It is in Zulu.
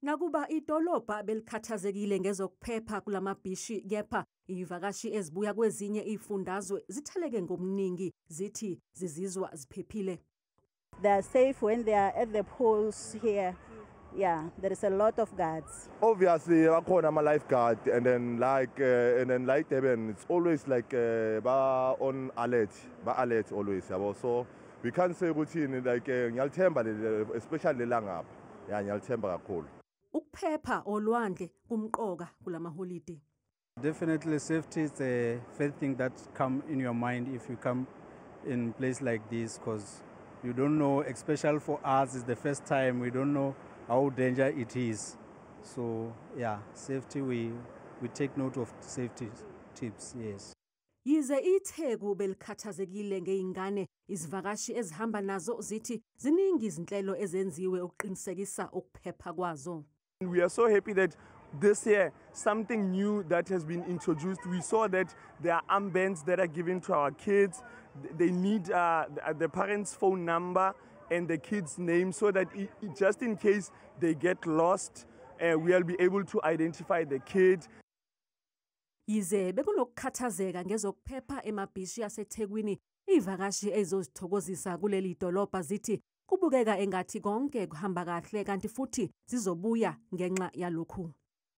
Nakuba idolobha belikhathazekile ngezokuphepha kulamabhishi, kepha ivakashi ezibuya kwezinye izifundazwe zitheleke ngobuningi, zithi zizizwa ziphephile. They are safe when they are at the pools here. Yeah, there is a lot of guards. Obviously bakhona ama-lifeguard and then like Durban, it's always like ba on alert, ba alert always, yabo. So we can't say ukuthi like ngiyalithemba especially lelangapha, ya, ngiyalithemba kakhulu. Ukuphepha olwandle kumqoka kulamaholidi. Definitely safety is the first thing that come in your mind if you come in place like this, because you don't know, especially for us, it's the first time, we don't know how danger it is. So yeah, safety, we take note of safety tips, yes. Yize iTheku belikhathazekile ngezingane, izivakashi ezihamba nazo zithi ziningi izinhlelo ezenziwe ukuqinisekisa ukuphepha kwazo. We are so happy that this year something new that has been introduced. We saw that there are armbands that are given to our kids. They need the parents' phone number and the kids' name so that just in case they get lost, we'll be able to identify the kid. Yize bekunokukhathazeka ngezokuphepha emabhishi aseThekwini, ivakashi ezozithokozisa kuleli dolobha zithi kubukeka engathi konke kuhamba kahle, kanti futhi zizobuya ngenxa yalokhu.